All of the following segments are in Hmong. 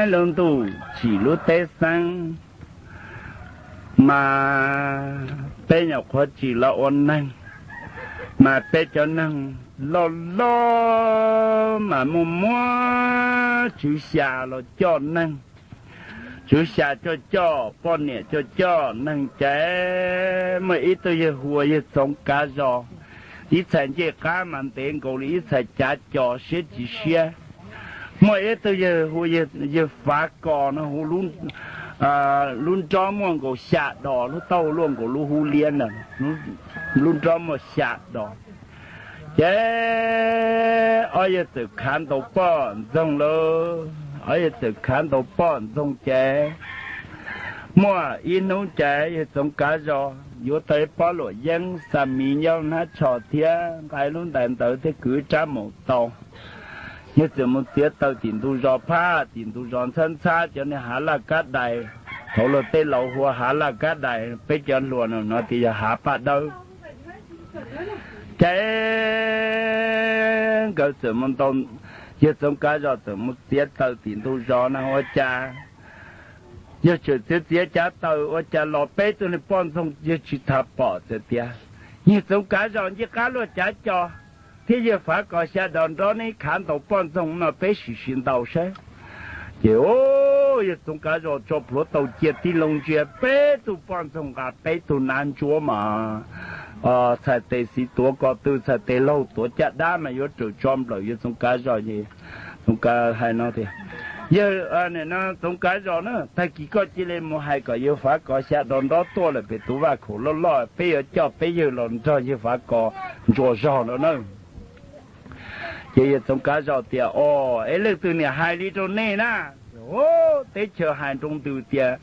Lub ntuj tsim lub teb xeeb, mas peb nyuam qhuav tsim los ua neeg, mas peb cov neeg loj loj mas muaj muab tswv xya los coj neeg. Tswv xya coj coj, poj niam coj coj neeg ces muaj ib tug yawg hu ua yawg Txoov Kav Zos, ib txhais ncej qab mas ntev nkaus li ib txhais cav co siab tsis siab. Muaj ib tug yawg hu yawg Fav Kos no, hu lub nrob muaj nkaus xya dos, lub taub hau luaj nkaus lub hub liab ntawd, lub nrob muaj xya dos. Ces ob yawg txawm khav ntaus poj ntxoog lawm, ob yawg txawm khav ntaus poj ntxoog ces muaj ib hnub ces yawg Txoov Kav Zos yuav tau ib pob luam yeeb xa miv nyob hnab tsho thiab nqa lub ntais ntawd thiab kwv rab maum tau. Yawg txawm mus txiav taws tim ntug zos phaj, tim ntug zos ntxhab ntxhab cov niag hav laj kab dais, thaum luag tej laus hu ua hav laj kab dais, peb cov hluas no no tias yog hav paj dawb. Ces nkawd txawm mus ntaus, yawg Txoov Kav Zos txawm mus txiav taws tim ntug zos na ua cas, yawg txawm txiav txiav cav taws ua cas los peb tug niag poj ntxoog yawg tsis tas pom txawm tias, Yawg Txoov Kav Zos ncej qab luaj cav co thiab yawg Fav Kos xya dos nrob neb khav ntaus poj ntxoog no peb sim sim ntaus saib. Ces yawg Txoov Kav Zos tso plhuav taus cia tij loo ntsia peb tug poj ntxoog nqa peb tug nab ntsuab mas txhais tes xis tuav ko tw, txhais tes laug tuav caj dab mas yuav raws tso nplawm yawg Txoov Kav Zos ces Txoov Kav hais no tias, Yawg, Txoov Kav Zos na, tag kis koj cia li mus hais kom yawg Fav Kos xya dos nrob tuaj lawm pem tus vaj khaum loj loj, peb yuav coj peb yawg los nrog yawg Fav Kos ntsuas zog no na. Ces yawg Txoov Kav Zos tias, Os, es leej twg niam hais li rau nej na? Teb chaws hais nroo ntws tias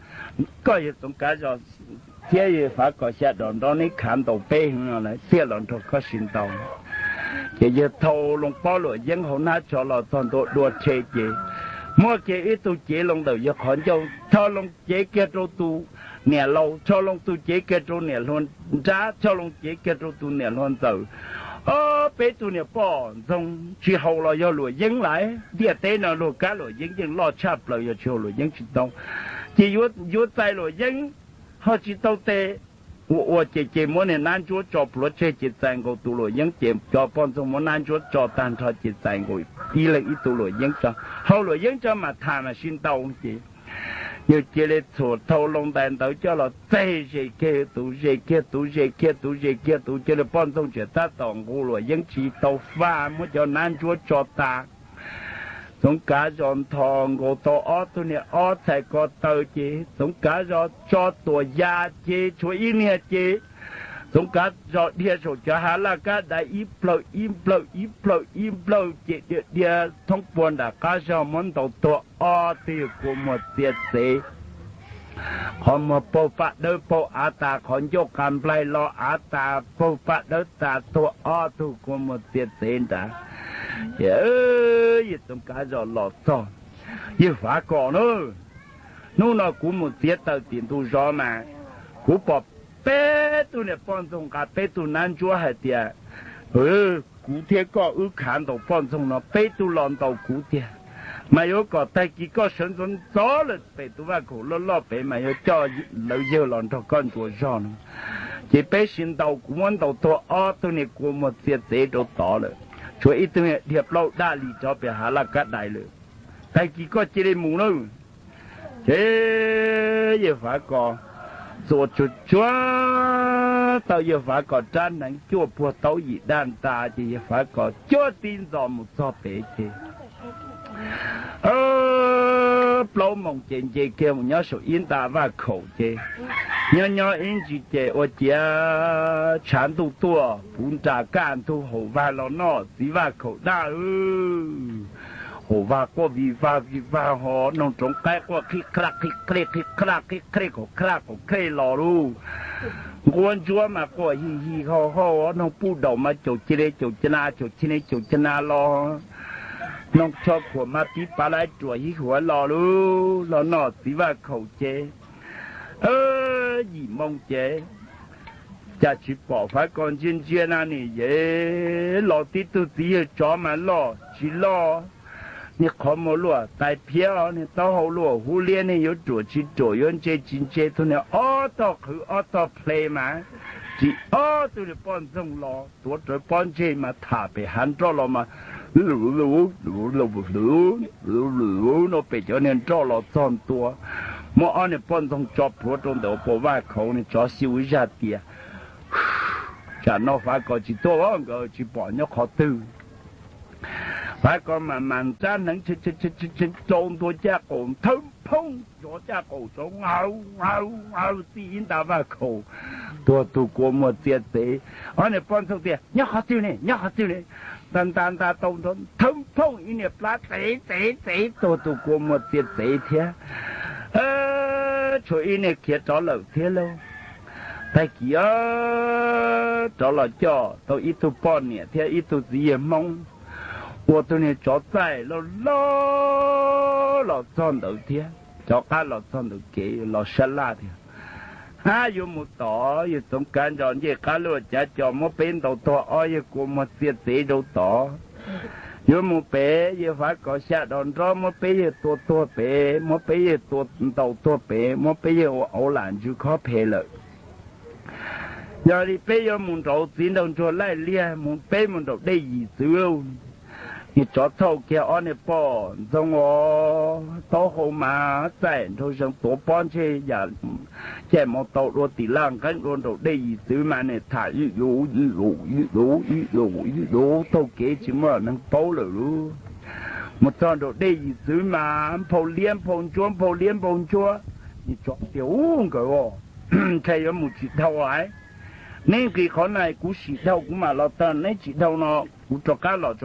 koj yawg Txoov Kav Zos thiab yawg Fav Kos xya dos nrob neb khav ntaus peb no lawm thiaj los nrog koj sim ntaus. Ces yawg thau loo pob luam yeeb hauv hnab tsho los txog ntua dua rhe ces muab kiag ib tug cev loo ntawm yawg qhov ncauj, thau loo cev kiag rau tus niam laus, thau loo tus cev kiag rau niam hluas nrab, thau loo cev kiag rau tus niam hluas ntxawm. Ob peb tug niam poj ntxoog tsis haus los yog luam yeeb lawm. Ntiaj teb no luag kab luam yeeb yeej loj tshaj plaws, yog tsis haus luam yeeb tsis tau. Ces yuav txais luam yeeb ho tsis tau tes. Ua ua ces ces muab niag nab ntsuab tso plhuav tseg ces txais nkaus tus luam yeeb ces cov poj ntxoog muab nab ntsuab tso tag nrho ces txais nkaus ib leeg ib tug luam yeeb tso. Haus luam yeeb tso mas tham mas sib ntaus ces yawg cia li txhuam thau loo ntais ntawd coj los txeg zes kiag tus, zes kiag tus, zes kiag tus, zes kiag tus, cia li poj ntxoog tseem tab tom nqus luam yeeb tsis tau faj, muab cov nab ntsuab tso tas. Txoov Kav Zos nthos nkaus tau ob tug niag ob txhais ko taw ces Txoov Kav Zos tso tuam ya ces tshuav ib niag ces Txoov Kav Zos dhia saum cov hav laj kab dais ib plawg ib plawg ib plawg ib plawg ces dhia dhia thoob puag nram qab zog muab ntaus tuag ob tug kua muag txia txev. Qhov muag paug paj dawb paug av tas, qhov ncauj qa nplaig los av tas, paug paj dawb tas, tuag ob tug kua muag txia txev nrad. Ces yawg Txoov Kav Zos los txog, Yawg Fav Kos na, hnub no kuv mus txiav taws tim ntug zos mas kuv pom peb tug niam poj ntxoog nqa peb tug nab ntsuab hais tias kuv thiab koj wb khav ntaus poj ntxoog no peb tug los ntaus kuv tiag, mas yuav kom tag kis koj sawv ntxov ntxov lawm pem tus vaj khaum loj loj pem mas yuav coj lawv yawg los nrog koj ntsuas zog no. Ces peb sib ntaus, kuv muab ntaus tuag ob tug niag kua muag txia txev rau tod lawm, tshuav ib tug niag dhia plaub daj li rov pem hav laj kab dais lawm. Tag kis koj cia li mus nawb. Ces yawg Fav Kos txuas tsuag tsuag tau yawg Fav Kos rab hneev cuaj puag taub yim daj ntas ces yawg Fav Kos cuab tib ntxos mus txog pem ces plaub moos ces nce kiag mus nyob saum ib nta vaj khaum ces nyob nyob ib ntsis ces ua ciav tshav ntuj tuaj puv nra kaj ntug, haum vag los noj txiv vaj khaum daj. Haum vag quaj vij vag vij vag ho noog roov qaib quaj qhib qhaj qhib qhej qhib qhaj qhib qhej qaum qhaj qaum qhej los lauj. Nquab ntsuab mas quaj hij hij hau hau, noog puj daum mas caum cia li caum ca na caum cia li caum ca na los, noog tsho khuam mas pib pav laib ruam hib huav los lauj, los noj txiv vaj khaum ces yim moo ces cas tsis pom Fav Kos ntsia ntsia na nim yev los tib tug txiv yawg tsov mas loj tsis loj, Niag qhov muag luaj tais phiab, niag taub hau luaj hub liab, niag yuav ruam tsis ruam, yuav ntse tsis ntse, tus niag ob tog qhwv ob tog ple mas tsis ob tug niag poj ntxoog los tuav rawv pob ntseg mas tham pem hav nroj los mas no pem cov niag nroj los txog ntua, muab ob niag poj ntxoog tso plhuav rau ntawm puas vaj khaum, niag tsov xyu zaj tias, tsam no Fav Kos tsis tuaj, nkawd tsis pom nyob qhov twg. Fav Kos mas mas nrab hneev rau ntua caj qaum, thawb phooj tsov caj qaum tsov, aw aw aw, txij ib nta vaj khaum tuag tus kua muag txia txev. Ob niag poj ntxoog tias nyob qhov twg ne, nyob qhov twg ne, nta nta nta tau nrov, thawb phooj ib niag plab txev txev txev tuag tus kua muag txia txev thiab. Tshuav ib niag khiav rov lawm thiab lauj. Tag kis rov los coj tau ib tug poj niam thiab ib tug txiv yawg Hmoob, ua tus niag tsov txaij loj loj los txog ntawd thiab, rov qab los txog ntawm kev los sab laj tias, ab, yuav mus tod, yawg Txoov Kav Ntsos ncej qab luaj cav cos muab peb ntaus tuag, ob yawg kua muag txia txev rau tod. Yuav mus pem, yawg Fav Kos xya dos nrob muab peb yawg tua tuag pem, muab peb yawg tua ntaus tuag pem, muab peb yawg ua auv lam ntsws khob phem lawm. Yog li peb yuav mus nraud, txiv nraug ntsuag laij liag, mus peb mus nraum dej yim txwv. Niag tsov thauj kiag ob niag poj ntxoog os, taub hau mas txaij nraug zees tuav pob ntseg yam caij maus taus dua tim laj nqeeb dua nraum dej yim txwv mas nim tham ib lus ib lus ib lus ib lus ib lus taug kev tsis muaj neeg paub lawm lauj. Mus txog nraum dej yim txwv mas nphau liab nphau ntsuab nphau liab nphau ntsuab. Niag tsov tias, ub, nkawd os, ntshai yuav mus tsis dhau lawm. Neb nqis qhov na kuv sim dhau kuv mam los tag, neb tsis dhau no kuv rov qab los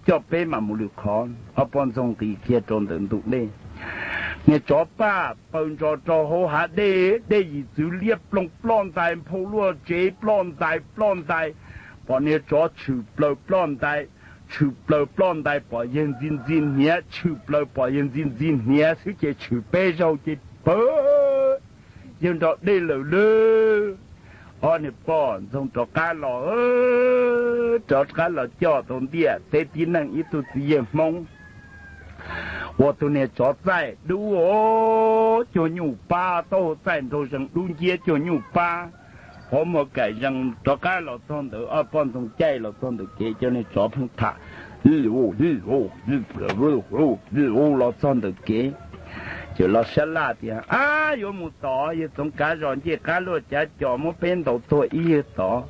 coj peb mam mus lwm qhov. Ob poj ntxoog nqis kiag rau ntawm ntug dej. Niag tsov paj paws ntsos rau hauv hav dej, dej yim txwv liab ploog ploj ntais, nphau luaj tsev ploj ntais ploj ntais, pom niag tsov tshwm plaws ploj ntais, tshwm plaws ploj ntais pom yawg ntxi ntxi hniav, tshwm plaws pom yawg ntxi ntxi hniav xwb ces tshwm peb zaug ces pawg yawg nrog dej lawm lauj. Ob niag poj ntxoog rov qab los, rov qab los coj tau ntiaj teb tib neeg ib tug txiv yawg Hmoob ua tus niag tsov txaij dub cuag nyuj pab, taub hau txaij nraug zees dub nciab cuag nyuj pab, qhov muag kaim zees rov qab los txog ntawd, ob poj ntxoog caij los txog ntawm kev, cov niag tsov pheej tham los txog ntawm kev. Ces los sab laj tias, ab, yuav mus tod, yawg Txoov Kav Zos ncej qab luaj cav cos muab peb ntaus tuag ib yawg tod,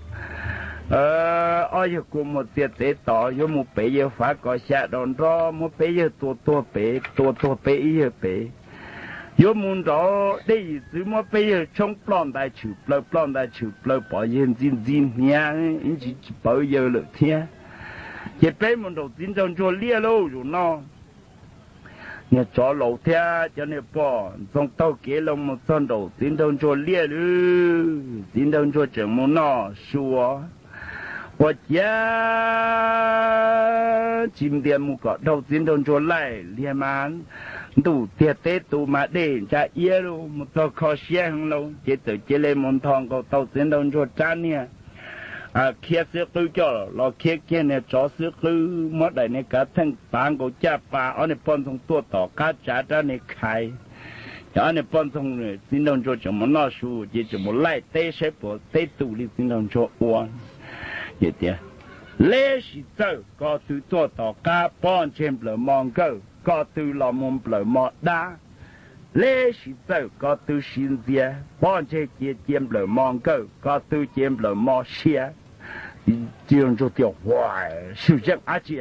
ob yawg kua muag txia txev tod, yuav mus pem, yawg Fav Kos xya dos nrob muab peb yawg tua tuag pem, tua tuag peb ib yawg pem. Yuav mus nraud dej yim txwv muab peb yawg tshoob ploj ntais tshwm plaws ploj ntais tshwm plaws pom yawg ntxi ntxi hniav ib ntsis tsis pawv yawg lawm thiab. Ces peb mus nraum txiv nraug ntsuag liaj lauj, zaum no. Niag tsov laus thiab cov niag poj ntxoog taug kev los mus txog nraum txiv nraug ntsuag liaj lauj, txiv nraug ntsuag tseem mus noj su, ua ciav tsis ntias mus kom dhau txiv nraug ntsuag laij liag mas ntuj tiag teb tu mas dej ntsa iab lauj, mus txog kho siab heev lauj, ces txawm cia li mus nthos nkaus tau txiv nraug ntsuag rab niag khiab xwb qwb coj los khiab kiag niag tsov xwb qwb, muab daim niag kav theej pav nkaus caj pas, ob niag poj ntxoog tuaj tom qab tsav rab niag khais. Ces ob niag poj ntxoog, txiv nraug ntsuag tseem mus noj su ces tseem mus laij teb saib puas teb tu li txiv nraug ntsuag ua. Ces tias, leb sis txawj ko tw tuaj tom qab, pob ntseg nplawm mo nkawj, ko tw los mus nplawm mo dab. Leb sis txawj ko tw siv ntxias, pob ntseg cia cia nplawm mo nkawj, ko tw cia nplawm mo sia. Txiv nraug ntsuag tias, ua, swm zeej dab tsi,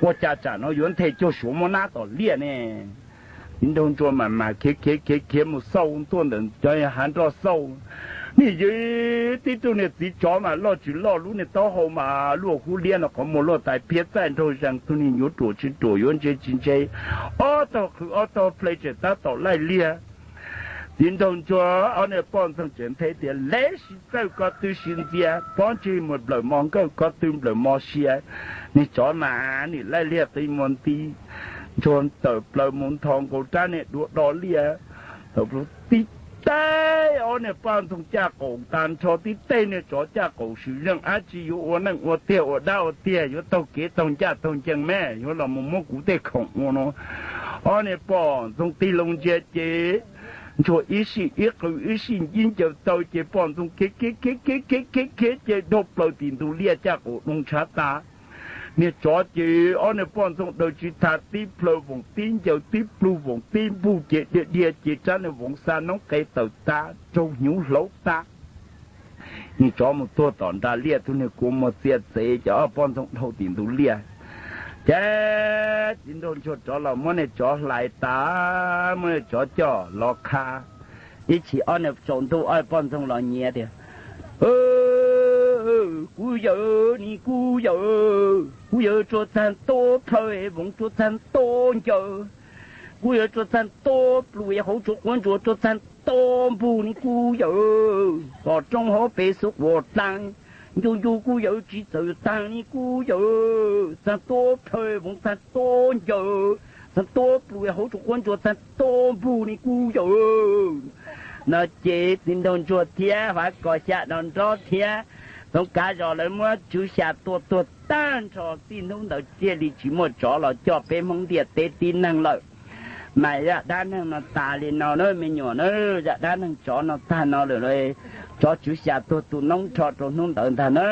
ua cas tsam no yuav nthe cuag Suav muab nab tom liaj ne? Txiv nraug ntsuag mas mas khiav khiav khiav khiav mus xauj tuaj ntawm cov hav nroj xauj, nim yog tib tug niag txiv tsov mas loj tsis loj, lub niag taub hau mas luaj hub liab no, qhov muag luaj tais phiab, txaij nraug zees, tug niag yuav ruam tsis ruam, yuav ntse tsis ntse, ob tog qhwv ob tog ple tseem tab tom laij liag. Txiv nraug ntsuag ob niag poj ntxoog tseem nthe tias, leb sis txawj ko tw siv ntxias, pob ntseg mus nplawm mo nkawj, ko tw nplawm mo sia. Niag tsov mas nim laij liag qi muag nti, ntsuag tawm plaws mus nthos nkaus rab niag duav do liaj, tib teb ob niag poj ntxoog caj qaum tas nrho, tib teg niag tsov caj qaum, sim zeej dab tsi yuav ua neej ua tiag ua dab ua tiag, yuav taug kev taug ncaj taug ncees me, yuav los mus muab kuv tej khoom ua no. Ob niag poj ntxoog tig loo ntsia ces ntsuag ib sij ib qw ib sij ntsib ncaws taw ces poj ntxoog khiav khiav khiav khiav khiav khiav khiav ces dhau plaws tim ntug liaj caj qaum doo ntshav tas. Niag tsov ces ob niag poj ntxoog daws tsis tau, tib plhaw voos tib ncaws, tib plug voos tib npug ces dhia dhia ces rab niag voos xa noob qe tawm tag raug hnyuv hlauv tag. Niag tsov mus tuag tom nram liaj, tug niag kua muag txia txev ces ob poj ntxoog dhau tim ntug liaj. Ces txiv nraug ntsuag rov los muab niag tsov hlais tas, muab niag tsov coj los qha. Ib chim ob niag tsaus ntuj ob poj ntxoog los nyiav tias, Kuv yawm, nis kuv yawm, kuv yawm, tsua txag ntua plhaw, voos tsua txag ntua ncaws, kuv yawm, tsua txag ntua plug, hauv tsua quav ntsuas tsua txag ntua npug, nis kuv yawm, pom roob hauv pes xub quas dlaag, ncu ncu kuv yawm, tsis txawm taag, nis kuv yawm, txag ntua plhaw, voos txag ntua ncaws, txag ntua plug, hauv tsua quav ntsuas txag ntua npug, nis kuv yawm. No ces txiv nraug ntsuag thiab Fav Kos xya no nrog thiab Txoov Kav Zos lawv muab Tswv Xya tua tuag tag nrho. Txij hnub ntawd thiaj li tsis muaj tsov los coj peb Hmoob ntiaj teb tib neeg lawm. Mas zaj dab neeg no tas li no na me nyuam na, zaj dab neeg tsov no tag no lawm, tsov Tswv Xya tuag tu noob nrho rau hnub ntawd ntag na.